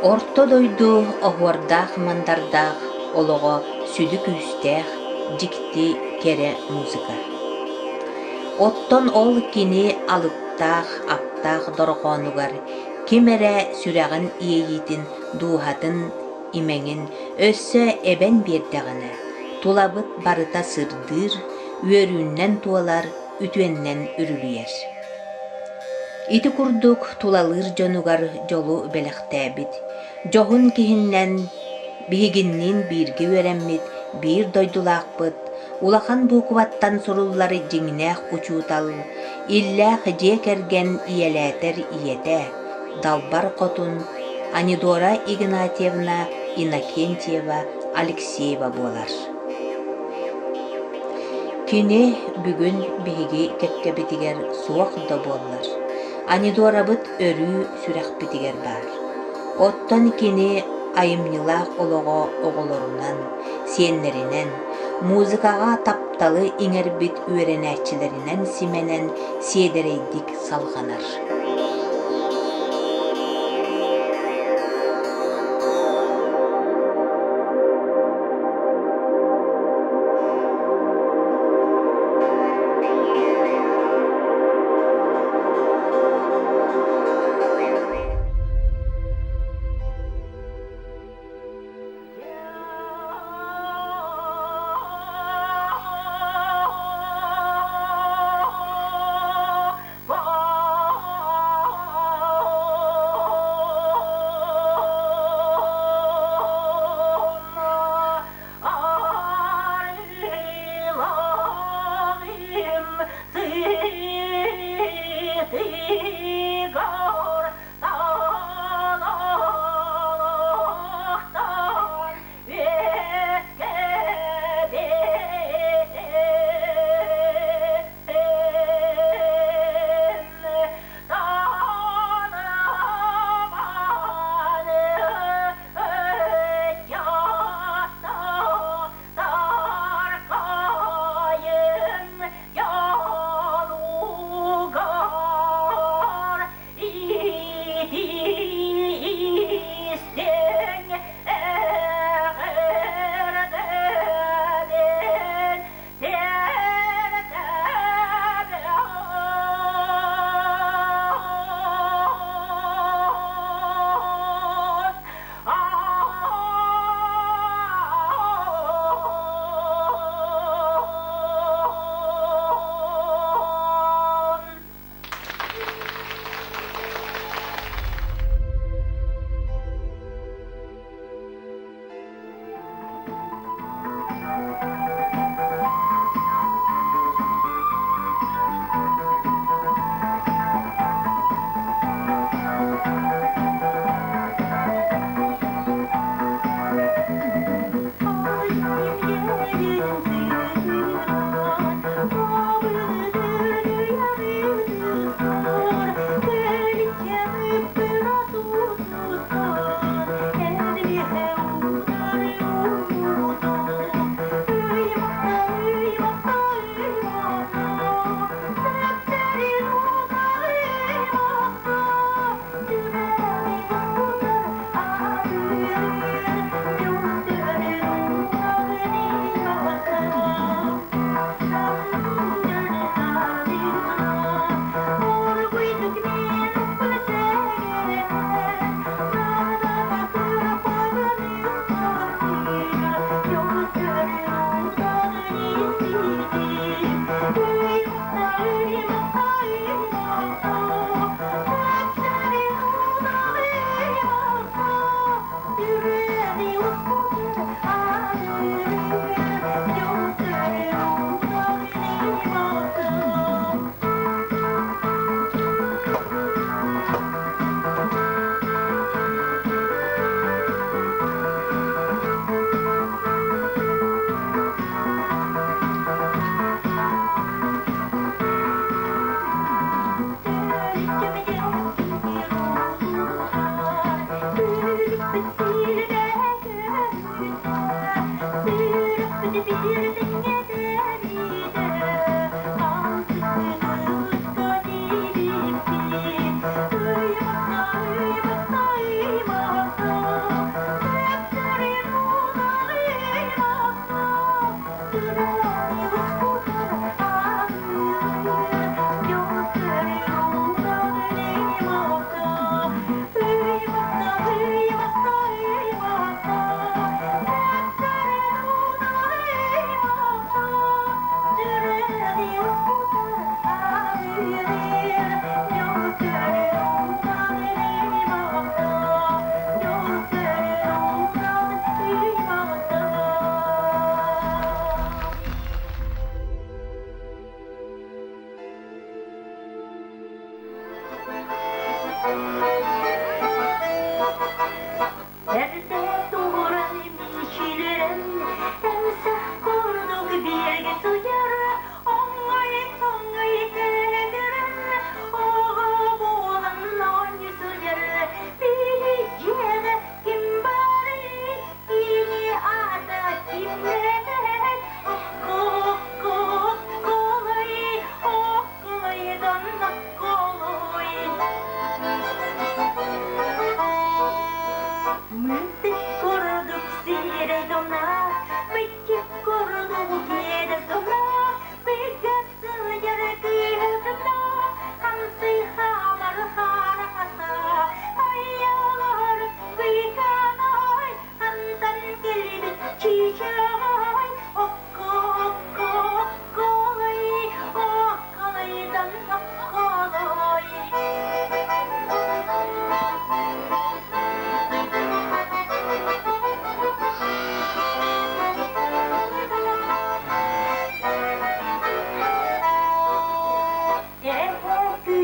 Орто дойду оһуордаах-мандардаах олоҕо сүдү күүстээх, дьикти кэрэ музыка. Оттон ол кини алыптаах, аптаах дорҕоонугар ким эрэ сүрэҕин иэйиитин, дууһатын имэҥин өссө эбэн биэрдэҕинэ, тулабыт барыта сырдыыр, үөрүүннэн туолар, үтүөннэн үрүлүйэр. Ити курдук тулалыыр дьонугар дьолу бэлэхтээбит, дьоһун киһиннэн биһигинниин бииргэ үөрэммит биир дойдулаахпыт, улахан буукубаттан суруллар дьиҥнээх учуутал, иллээх дьиэ кэргэн ийэлээтэр ийэтэ, Далбар Хотун Анидора Игнатьевна Иннокентьева Алексеева буолар. Кини бүгүн биһиги кэккэбитигэр суох да буоллар, Анидорабыт өрүү сүрэхпитигэр баар. Оттон кини айымньылаах олоҕо оҕолорунан, сиэннэринэн, музыкаҕа тапталы иҥэрбит үөрэнээччилэринэн симэнэн сиэдэрэйдик салҕанар.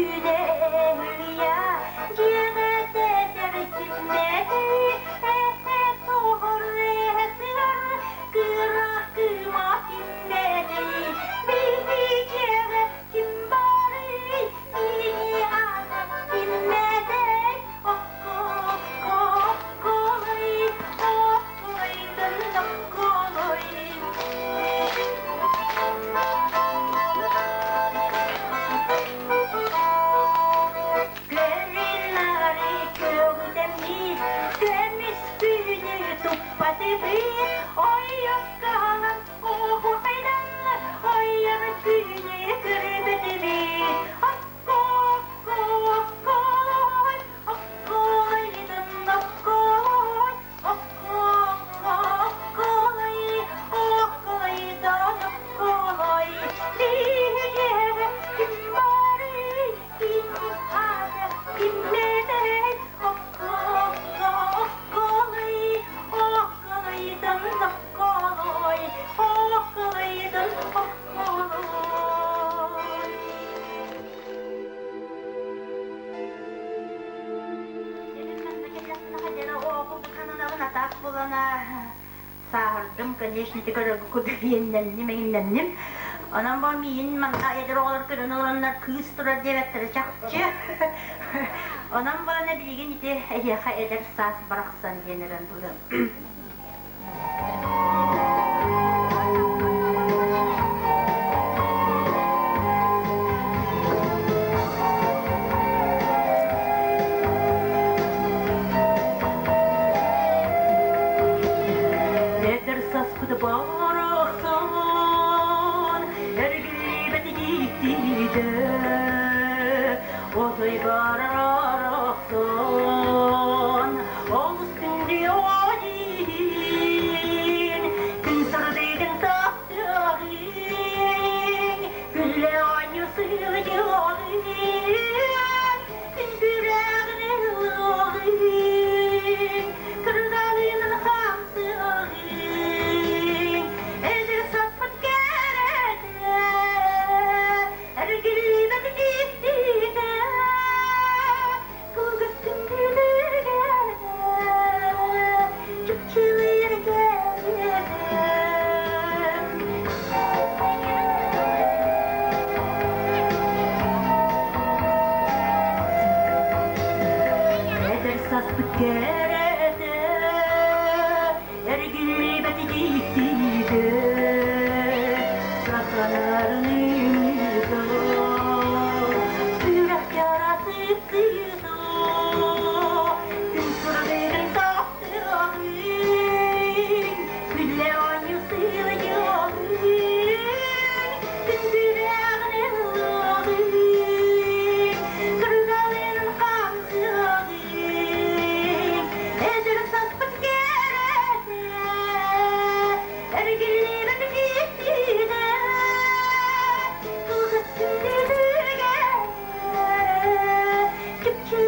Күнэ дьиэҕэ тэтэр кимнээтэй соһор кыра кыыма кимнээтэй биһи дьиэҕэ ким барый кини аата кимнээтэй окко-окко-окколой окколойдун окколой. Көрүн-нары көҕүтэммит, көмүс күнү туппатыбыт, ойоккалан оһуохайдан ойор күнү көрбөтүбүт. Окко-окко-окколой, окколойдун окколой, окко-окко-окколой, окколойдон окколой. Биһиги ким барый, ким аата кимнээтэй, окко-окко-окколой, окколойдон окколой, окколойдон окколой. Атаах буолана сааһырдым, конечно, ити көрөргө курдук иэннэнним, эҥиннэнним. Онон бу миин манна эдэр оҕолор көрөн олороннор кыыс турар диэбэттэрэ чахчы. Онон буолана билигин ити эһиэхэ эдэр саас барахсан диэн эрэн булам. Эдэр саспыт барахсан эргиллибэт дьиктитэ отой барарахсан олус күндү иһин күн сырдыгын таптыаҕыҥ күллэ оонньуу сылдьыаҕыҥ күн күрэҕин ылыаҕыҥ кырдалынан хамсыаҕыҥ эдэр саппыт кэрэтэ эргиллибэт дьиктитэ кылгас чыпчылыйар Эдэр саспыт кэрэтэ эргиллибэт дьиктитэ сатанарын сүрэх чарасыктыыта күн сырдыгын таптыаҕын күллэ оонньуу сылдьыаҕын күн күрэҕин ылыаҕын кыргалын хамсыаҕын эдэр саспыт кэрэтэ эргиллибэт дьиктитэ кылгас күндүлүгэ чыпчылыйар.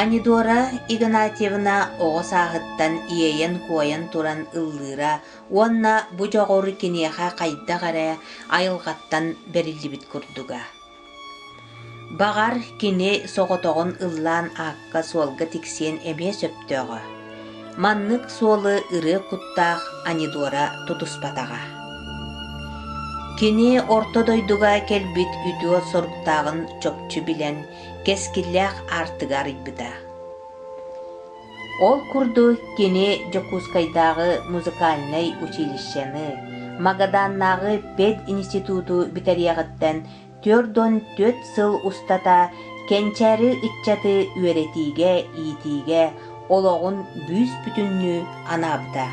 Анидора Игнатьевна оҕо сааһыттан иэйэн-куойан туран ыллыыра уонна бу дьоҕур киниэхэ хайдах эрэ айылҕаттан бэриллибит курдуга. Баҕар, кини соҕотоҕун ыллаан аакка-суолга тиксиэн эмиэ сөптөөҕө. Маннык суолу ырыа куттаах Анидора тутуспатаҕа. Кини орто дойдуга кэлбит үтүө соруктааҕын чопчу билэн, кэскиллээх аартыгы арыйбыта. Ол курдук кини Дьокуускайдааҕы музыкальнай училищены, Магаданнааҕы пединституту бүтэриэҕиттэн 44 сыл устата кэнчээри ыччаты үөрэтиигэ, иитиигэ олоҕун бүүс-бүтүннүү анаабыта.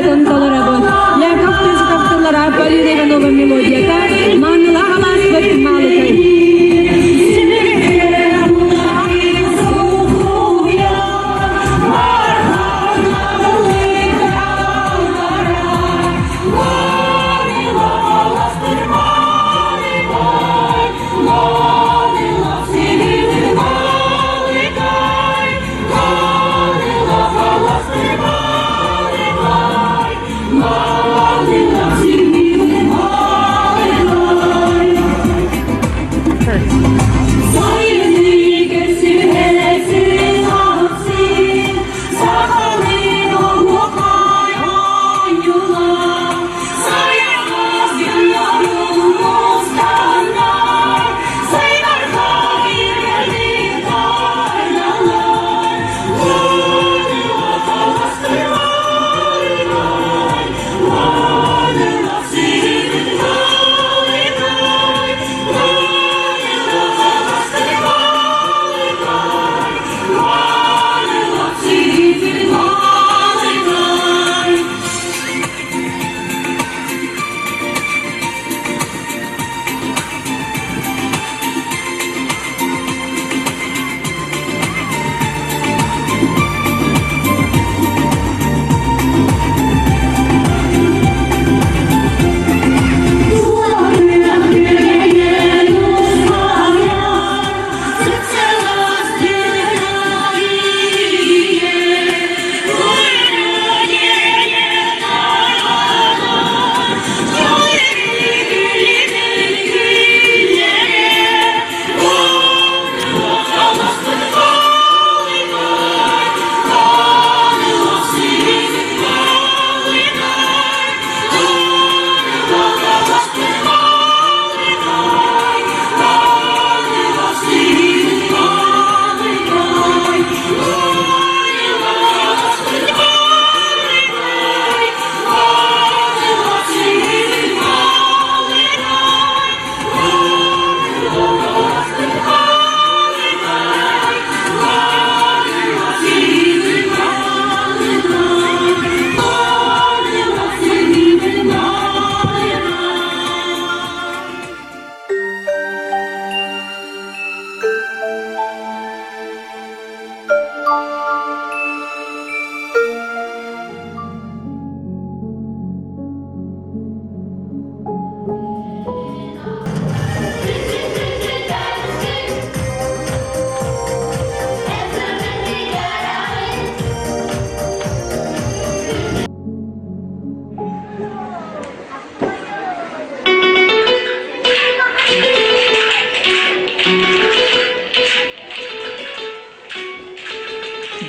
Яков Тысов тыллара Полина Иванова мелодията Маанылаах алааспыт Маалыкай.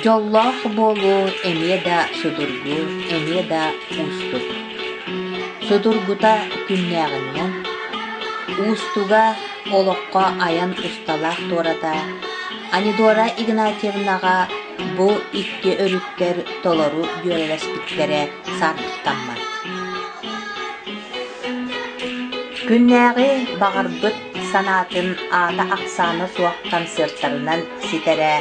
Дьоллоох буолуу эмиэ да судургу, эмиэ да уустук. Судургута күннээҕинэн, уустуга олоххо айан усталаах туората Анидора Игнатьевнаҕа бу икки өрүттэр толору дьүөрэлэспиттэрэ саарбахтаммат. Күннээҕи баҕарбыт санаатын аата-ахсаана суох концертарынан ситэрэ,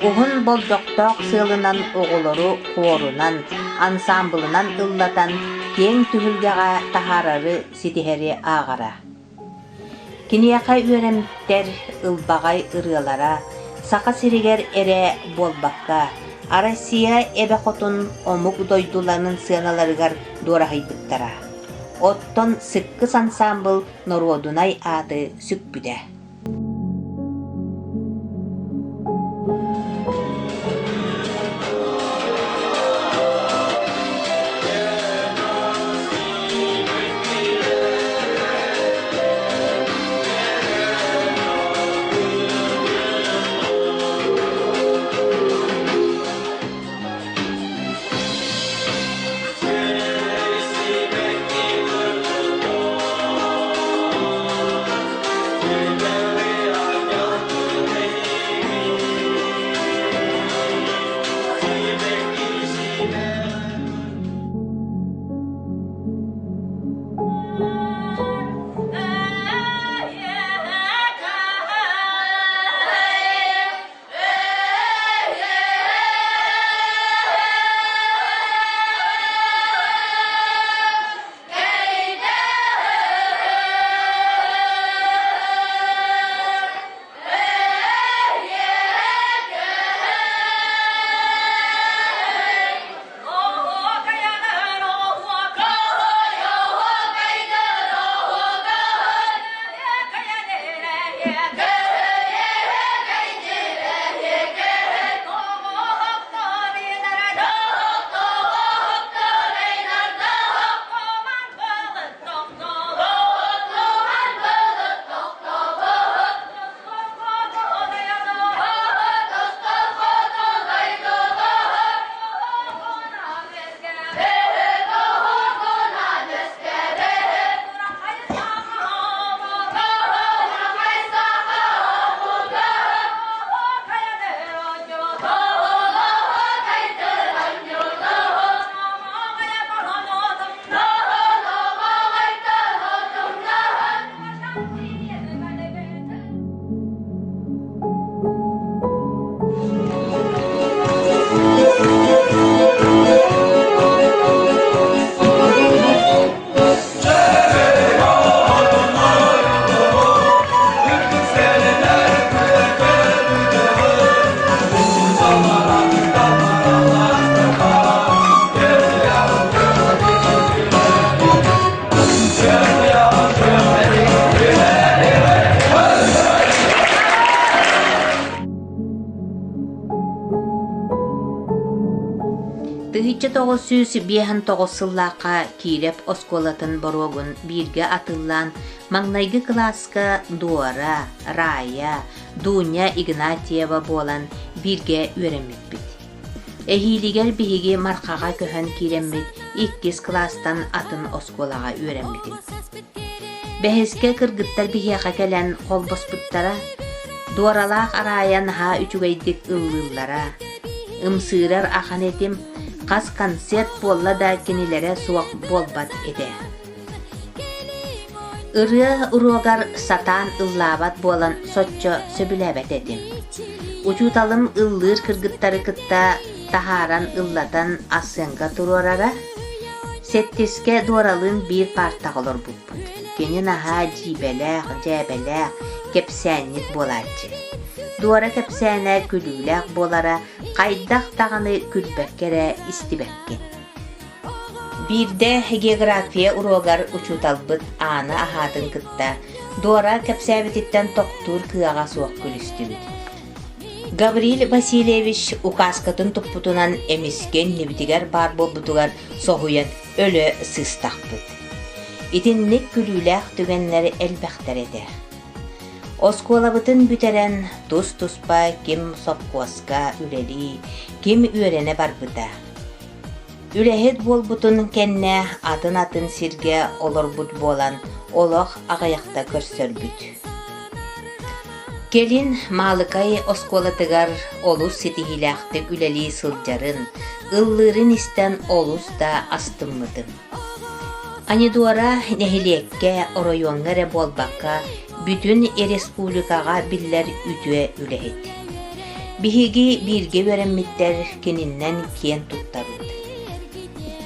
уһун болдьохтоох сыалынан оҕолору хуорунан, ансаамбылынан ыллатан киэҥ түһүлгэҕэ таһаарары ситиһэри ааҕара. Киниэхэ үөрэммиттэр ылбаҕай ырыалара Саха сиригэр эрэ буолбакка, Россия эбэ хотун омук дойдуларын сыаналарыгар дуораһыйбыттара. Оттон Сыккыс ансаамбыл норуодунай ааты сүкпүтэ. 1959 сыллаахха Киирэп оскуолатын боруогун бииргэ атыллаан маҥнайгы кылааска Дора, Рая, Дуня Игнатьева буолан бииргэ үөрэммиппит. Эһиилигэр биһиги Мархаҕа көһөн киирэммит иккис кылаастан атын оскуолаҕа үөрэммитим. Бэһискэ кыргыттар биһиэхэ кэлэн холбоспуттара, Дуоралаах Араайа наһаа үчүгэйдик ыллыыллара. Ымсыырар ахан этим, хас концерт буолла да кинилэрэ суох буолбат этэ. Ырыа уруогар сатаан ыллаабат буолан соччо сөбүлээбэт этим. Учууталым ыллыыр кыргыттары кытта таһааран ыллатан ассыаҥка туруорара. Сэттискэ Дуоралыын биир паартаҕа олорбуппут. Кини наһаа дьиибэлээх, дьээбэлээх, кэпсээнньит буолааччы. Дуора кэпсээнэ күлүүлээх буолара, хайдах даҕаны күлбэккэ эрэ истибэккин. Биирдэ география уруогар учууталбыт Аана аһаатын кытта Дора кэпсээбититтэн тохтуур кыаҕа суох күлүстүбүт. Гаврил Васильевич указкатын туппутунан эмискэ иннибитигэр баар буолбутугар соһуйан өлө сыстахпыт. Итинник күлүүлээх түгэннэр элбэхтэр этэ. Оскуолабытын бүтэрэн тус-туспа ким сопхуоска үлэлии, ким үөрэнэ барбыта. Үлэһит буолбутун кэннэ атын-атын сиргэ олорбут буолан олох аҕыйахта көрсөрбүт. Кэлин Маалыкай оскуолатыгар олус ситиһиилээхтик үлэлии сылдьарын, ыллыырын истэн олус да астыммытым. Анидора нэһилиэккэ, оройуоҥҥа эрэ буолбакка, бүтүн республикаҕа биллэр үтүө үлэһит. Биһиги бииргэ үөрэммиттэр кининнэн киэн туттабыт.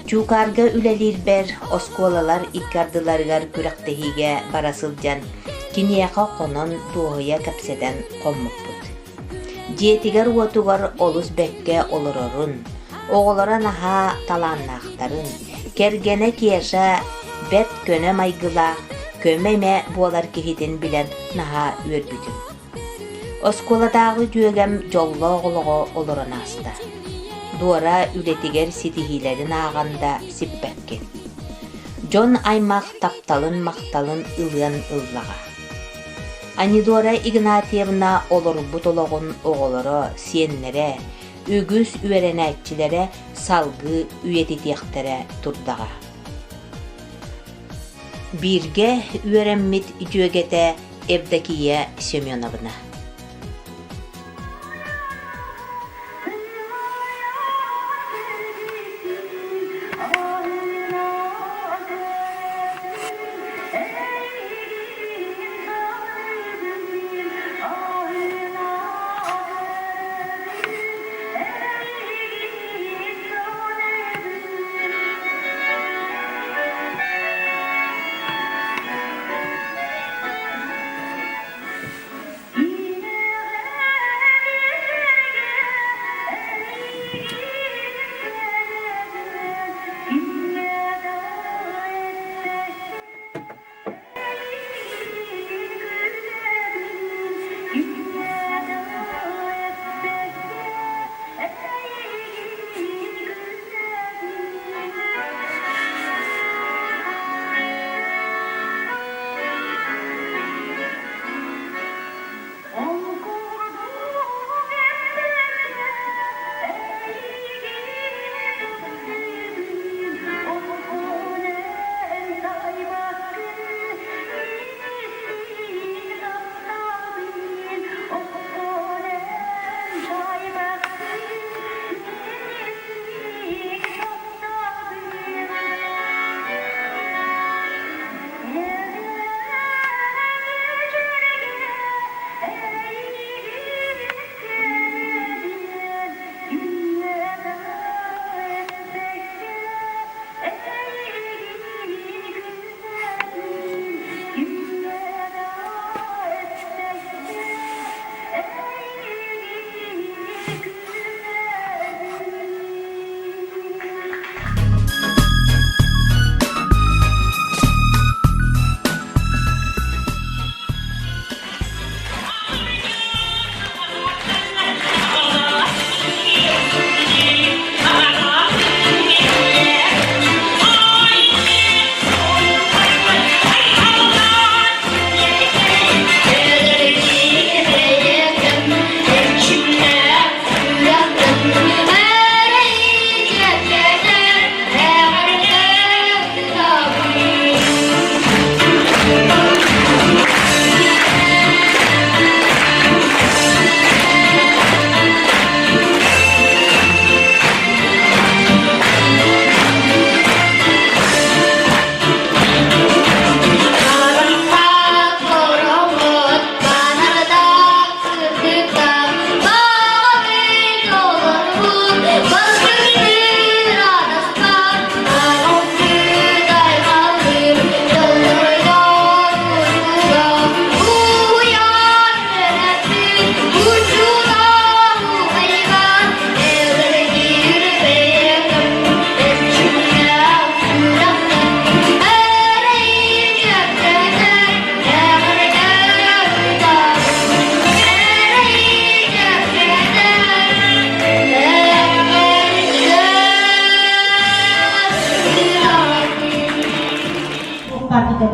Чуукаарга үлэлиирбэр оскуолалар икки ардыларыгар күрэхтэһиигэ бара сылдьан, киниэхэ хонон дуоһуйа кэпсэтэн хоммуппут. Дьиэтигэр-уотугар олус бэккэ олорорун, оҕолоро наһаа талааннаахтарын, кэргэнэ Кеша бэрт көнө майгылаах, көмө-имэ буолар киһитин билэн наһаа үөрбүтүм. Оскуолатааҕы дьүөгэм дьоллоох олоҕо олорон ааста. Дуора үлэтигэр ситиһиилэрин ааҕан да сиппэккин. Дьон аймах тапталын-махталын ылыан ыллаҕа. Анидора Игнатьевна олорбут олоҕун оҕолоро, сиэннэрэ, үгүс үөрэнээччилэрэ салгыы үйэтитиэхтэрэ турдаҕа. Бииргэ үөрэммит дьүөгэтэ Евдокия Семеновна.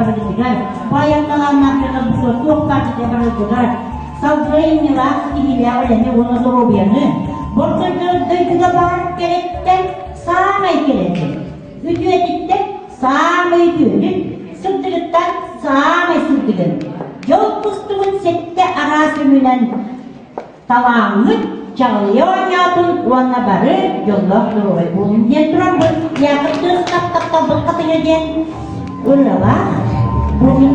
барыгытыгар, бу айар талааннаах дьоннорбутугар туох баар барыгытыгар салгыы айымньылаах ситиһиилээх үлэни уонна доруобуйаны, дойдуга баар кэрэттэн саамай кэрэтин, үтүөтүттэн саамай үтүөтүн, сырдыгыттан саамай сырдыгын, дьол кустугун сэттэ араас өҥүнэн талааммыт чаҕылыйа оонньоотун уонна бары дьоллоох доруобай буолун диэн тураммыт Яков Тыастап тапталбыт хатыҥа диэн ырыалаах бу мин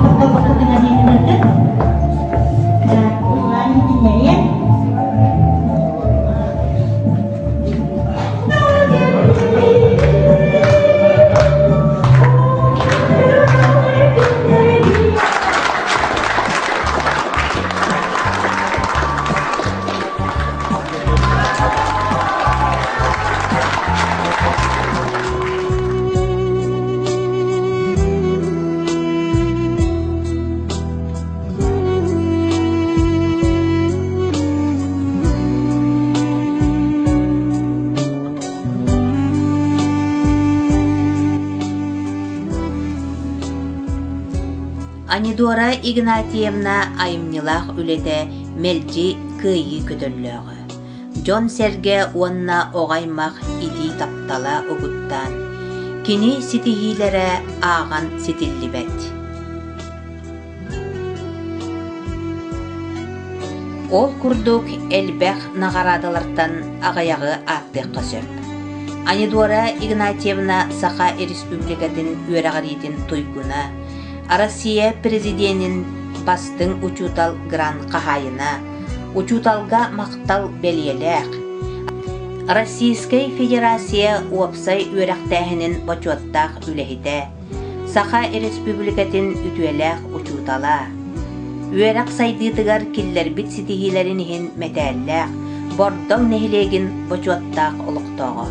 тапталбыт хатыҥа диэн ырыатын ыллаан иһитиннэриэм. Анидора Игнатьевна айымньылаах үлэтэ мэлдьи кыайыы көтөллөөҕө. Дьон-сэргэ уонна оҕо аймах итии таптала угуттаан, кини ситиһиилэрэ ааҕан ситиллибэт. Ол курдук элбэх наҕараадалартан аҕыйаҕы ааттыахха сөп. Анидора Игнатьевна Саха Республикатын үөрэҕириитин туйгуна, Россия Президенин бастыҥ учуутал грант хаһаайына, учууталга махтал бэлиэлээх, Российскай Федерация уопсай үөрэхтээһинин бочуоттаах үлэһитэ, Саха Республикатын үтүөлээх учуутала, үөрэх сайдыытыгар киллэрбит ситиһиилэрин иһин мэтээллээх Бордоҥ нэһилиэгин бочуоттаах олохтооҕо.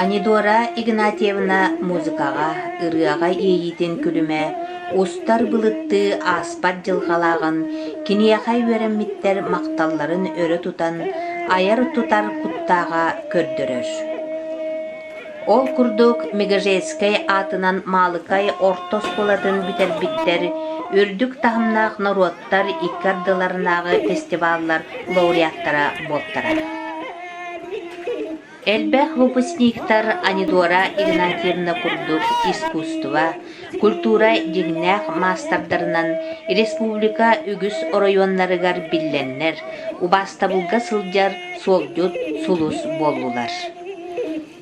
Анидора Игнатьевна музыкаҕа, ырыаҕа иэйиитин күлүмэ устар былыттыы ааспат дьылҕалааҕын киниэхэ үөрэммиттэр махталларын өрө тутан айар-тутар куттааҕа көрдөрөр. Ол курдук Мегежецкэй аатынан Маалыкай орто оскуолатын бүтэрбиттэр үрдүк таһымнаах норуоттар икки ардыларынааҕы фестиваллар лауреаттара буолтара. Элбэх выпускниктар Анидора Игнатьевна курдук искусство, культура дьиҥнээх маастардарынан республика үгүс оройуоннарыгар биллэннэр, убаастабылга сылдьар суолдьут сулус буоллулар.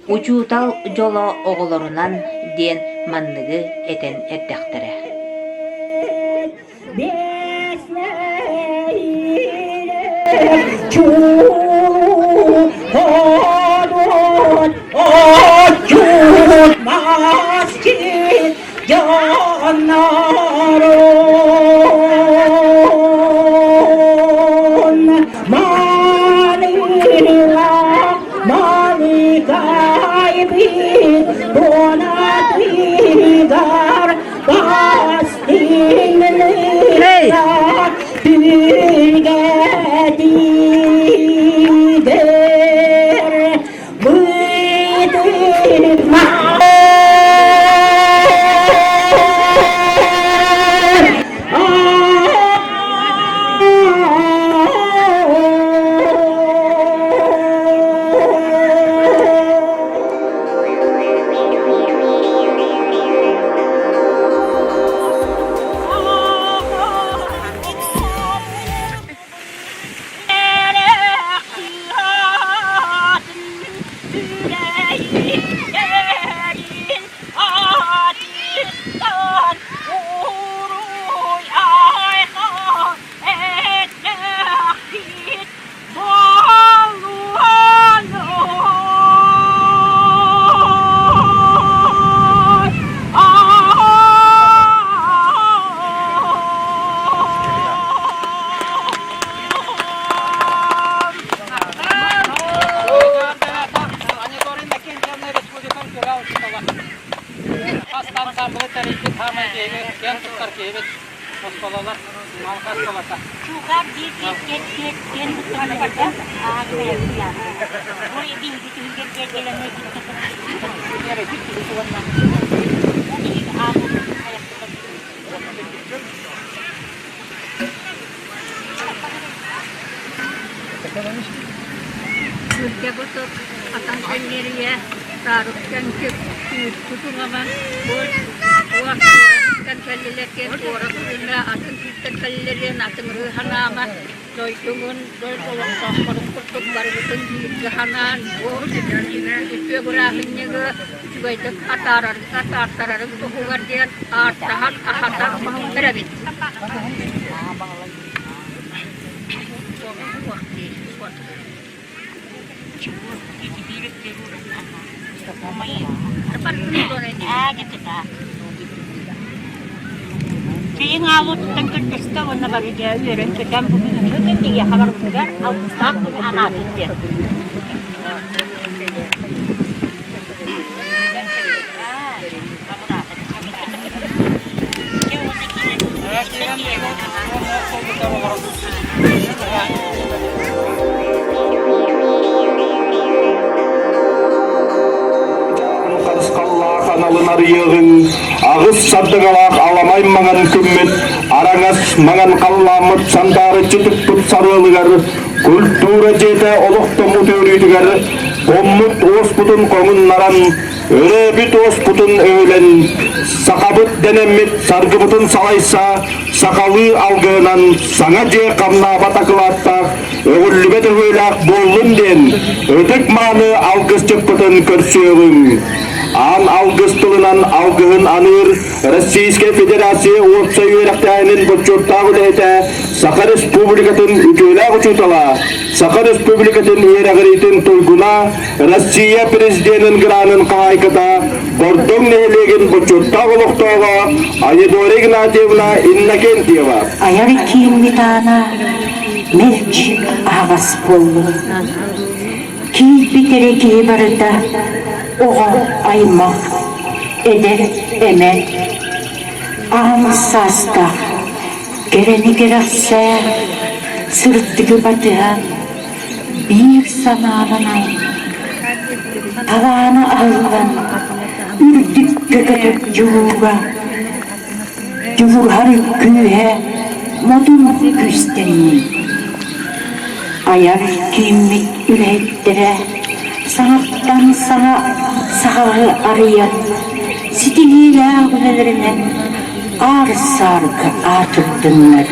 Учуутал дьоло оҕолорунан диэн манныгы этэн эрдэхтэрэ. Hey! Үргэ-ботук, атан кэнниэрийэ, таарыктан түүртү туҥаман, уох кэллилэр диэн туора күрүмэ, атын сиртэн кэллилэр атын ырыһанаама, дойдугун, олохтоохторун курдук барыбытын бииргэ ханаан, үтүө бырааһынньыгы үчүгэйдик атаартарарын туһугар диэн ааттаһан, аһатан эрэбит. Кийин аалуттан көрдөстө уонна бары дьэ үөрэн-көтөн бүгүҥҥү күн биһиэхэ барбытыгар алгыстаах күн анаатын диэн. Харысхаллаах аналын арыйыаҕыҥ, аҕыс сардаҥалаах аламай маҥан күммүт, араҥас маҥан халлааммыт сандаарыччы тыкпыт сарыалыгар, культура дьиэтэ олохтоммут үөрүүтүгэр, хоммут уоспутун хоҥуннаран, өрөөбүт уоспутун өһүлэн, сахабыт дэнэммит саргыбытын салайса, сахалыы алгыһынан саҥа дьиэ хамнаабат акылааттаах, өҕүллүбэт өһүөлээх буоллун диэн ытык-мааны алгысчыппытын көрсүөҕүҥ. Аан алгыс тылынан алгыһын аныыр Российскай Федерация уопсай үөрэхтээһинин бочуоттаах үлэһитэ, Саха Республикатын үтүөлээх учуутала, Саха Республикатын үөрэҕириитин туйгуна, Россия Президенин гранын хаһаайката, Бордоҥ нэһилиэгин бочуоттаах олохтооҕо Айдора Игнатьевна Иннокентьева. Айар кииммит аана мэлдьи аһаҕас буоллун. Киирбит эрэ киһи барыта оҕо аймах, эдэр эмэн, аҕам саастаах, кэрэни кэрэхсээ, сырдыгы батыһа, биир санааланан, талаана аһыллан, үрдүккэ көтөр дьулуура, дьулуһар күүһэ модун күүстэннин. Айар кииммит үлэһиттэрэ саҥаттан саҥа саҕаҕы арыйан, ситиһиилээх үлэлэринэн аар-саарга аатырдыннар.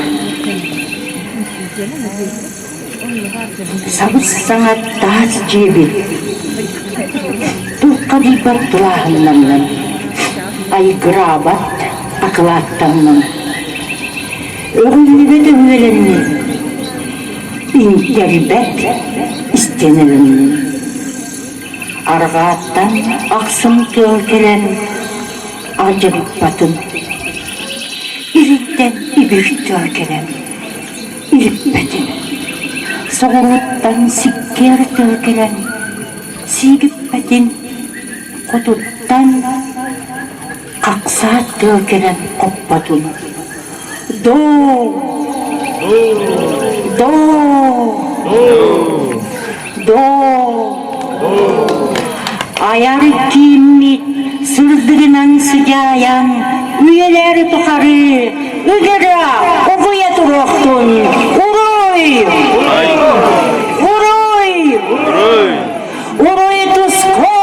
Сабыс-саҥа таас дьиэбит Туоххадыйбат тулааһыннаннын, айгыраабат акылааттаннын, Өҕүллүбэт өһүөлэннин, иҥтэрбэт истиэнэлэннин. Арҕааттан ахсым тыал кэлэн алдьаппатын, Ириттэн ибир тыал кэлэн Илиппэтим. Соҕурууттан сиккиэр тыал кэлэн сиигиппэтин, хотуттан хахсаат тыал кэлэн хоппотун. Доо! Доо! Доо! Айар кииммит сырдыгынан сыдьаайан үйэлэр тухары ыгыра угуйа туруохтун! Уруй! Уруй! Уруй туску!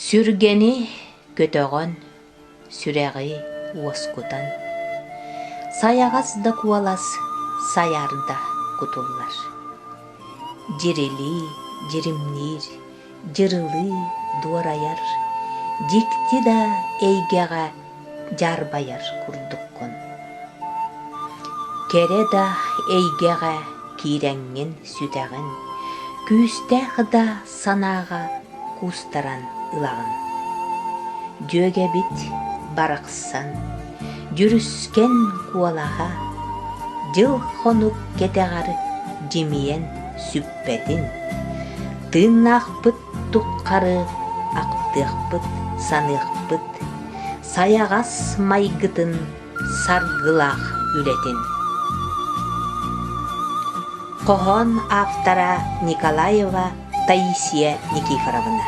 Сүргэни көтөҕөн, сүрэҕи уоскутан, сайаҕас да куолас сайаарда кутуллар. Дьирилии дьиримниир, дьырылыы дуорайар, дьикти да эйгэҕэ дьаарбайар курдуккун. Кэрэ да эйгэҕэ киирэҥҥин сүтэҕин, күүстээх да санааҕа куустаран ылаҕын. Дьүөгэбит барахсан, дьүрүскэн куолаһа, дьыл-хонук кэтэҕэр дьимийэн сүппэтин, тыыннаахпыт туххары ахтыахпыт, саныахпыт, сайаҕас майгытын саргылаах үлэтин. Хоһоон автора Николаева Таисия Никифоровна.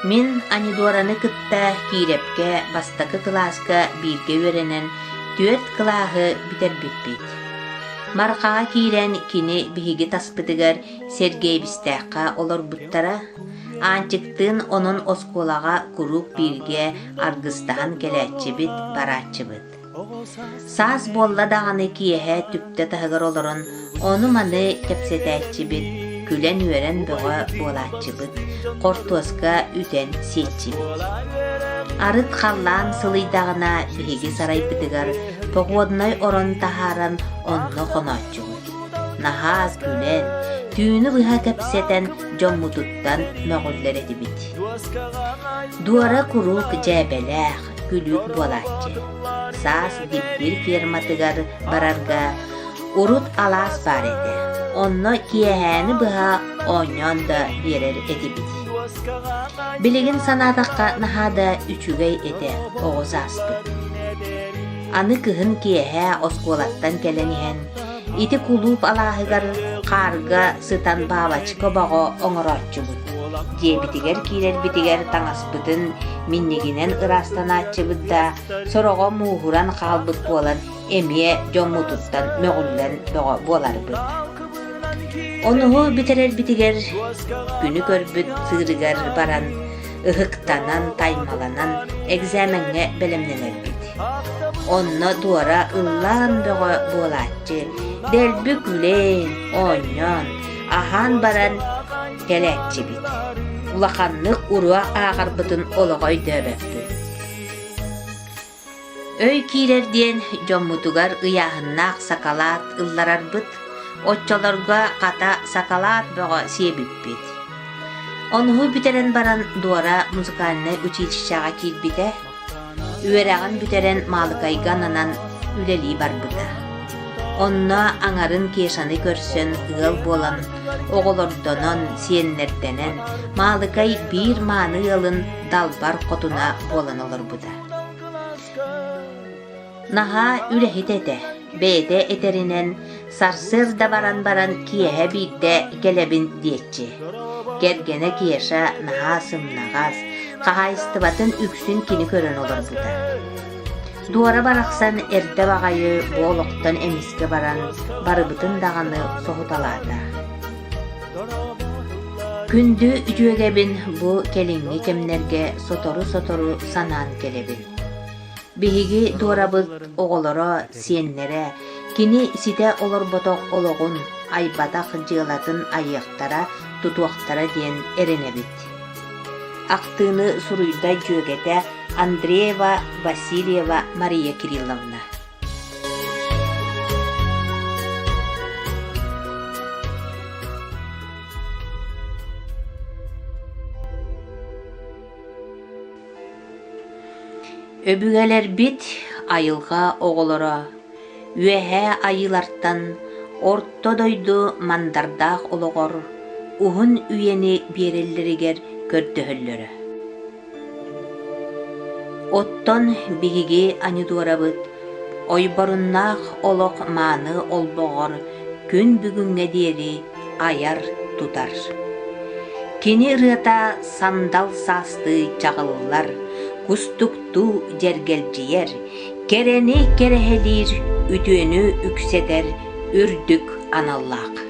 Мин Анидораны кытта Киирэпкэ бастакы кылааска бииргэ үөрэнэн түөрт кылааһы бүтэрбиппит. Мархаҕа киирэн кини биһиги таспытыгар Сэргээбистээххэ олорбуттара. Аанчыктыын онон оскуолаҕа куруук бииргэ аргыстаһан кэлээччибит, барааччыбыт. Саас буолла даҕаны киэһэ түптэ таһыгар олорон ону-маны кэпсэтээччибит, күлэн-үөрэн бөҕө буолааччыбыт, хортуоска үтэн сиэччибит. Арыт халлаан сылыйдаҕына биһиги сарайбытыгар походнай орон таһааран онно хонооччубут. Наһаа күлэн, түүнү быһа кэпсэтэн дьоммутуттан мөҕүллэр этибит. Дуора куруук дьээбэлээх, күлүүк буолааччы. Саас Диппир ферматыгар барарга урут алаас баар этэ. Онно киэһээни быһа оонньоон да биэрэр этибит. Билигин санаатахха наһаа да үчүгэй этэ оҕо сааспыт. Аны кыһын киэһэ оскуолаттан кэлэн иһэн Ити кулууп алааһыгар хаарга сытан баалачка обоҕо оҥорооччубут. Дьиэбитигэр киирэрбитигэр таҥаспытын минньигинэн ыраастанааччыбыт да, сороҕо мууһуран хаалбыт буолан эмиэ дьоммутуттан мөҕүллэн бөҕө буоларбыт. Онуһу бүтэрэрбитигэр күнү көрбүт сыырыгар баран ыһыктанан, таймаланан экзамеҥҥа бэлэмнэнэрбит. Онно туора ыллаан бөҕө буолааччы, дэлби күлэн, оонньоон, аһаан баран кэлээччибит. Улаханнык уруо ааҕарбытын олоҕо өйдөөбөппүт. Өй киирэр диэн дьоммутугар ыйааһыннаах сакалаат ылларарбыт, оччолорго хата сакалаат бөҕө сиэбиппит. Онуһу бүтэрэн баран Дора музыкальнай училищеҕа киирбитэ, Үөрэҕин бүтэрэн Маалыкайга ананан үлэлии барбыта. Онно аҥарын Кешаны көрсөн ыал буолан, оҕолордонон, сиэннэрдэнэн Маалыкай биир мааны ыалын далбар хотуна буолан олорбута. Наһаа үлэһит этэ, бэйэтэ этэринэн, сарсыарда баран баран киэһэ биирдэ кэлэбин диэччи. Кэргэнэ Кеша наһаа сымнаҕас, хаһаайыстыбатын үксүн кини көрөн олорбута. Дуора барахсан эрдэ баҕайы бу олохтон эмискэ баран, барыбытын даҕаны соһуталаата. Күндү дьүөгэбин бу кэлиҥҥи кэмнэргэ сотору-сотору санаан кэлэбин. Биһиги Дуорабыт оҕолоро, сиэннэрэ кини ситэ олорботох олоҕун, айбатах дьыалатын айыахтара, тутуохтара диэн эрэнэбит. Ахтыыны суруйда дьүөгэтэ Андреева Васильева Мария Кирилловна. Өбүгэлэрбит айылҕа оҕолоро Үөһээ Айыылартан Орто дойду мандардаах олоҕор уһун үйэни биэрэллэригэр көрдөһөллөрө. Оттон биһиги Анидуорабыт ойборуннаах олох мааны олбоҕор күн бүгүҥҥэ диэри айар-тутар. Кини ырыата сандал саастыы чаҕыллар, кустуктуу дьэргэлдьийэр, кэрэни кэрэһэлиир, үтүөнү үксэтэр үрдүк аналлаах.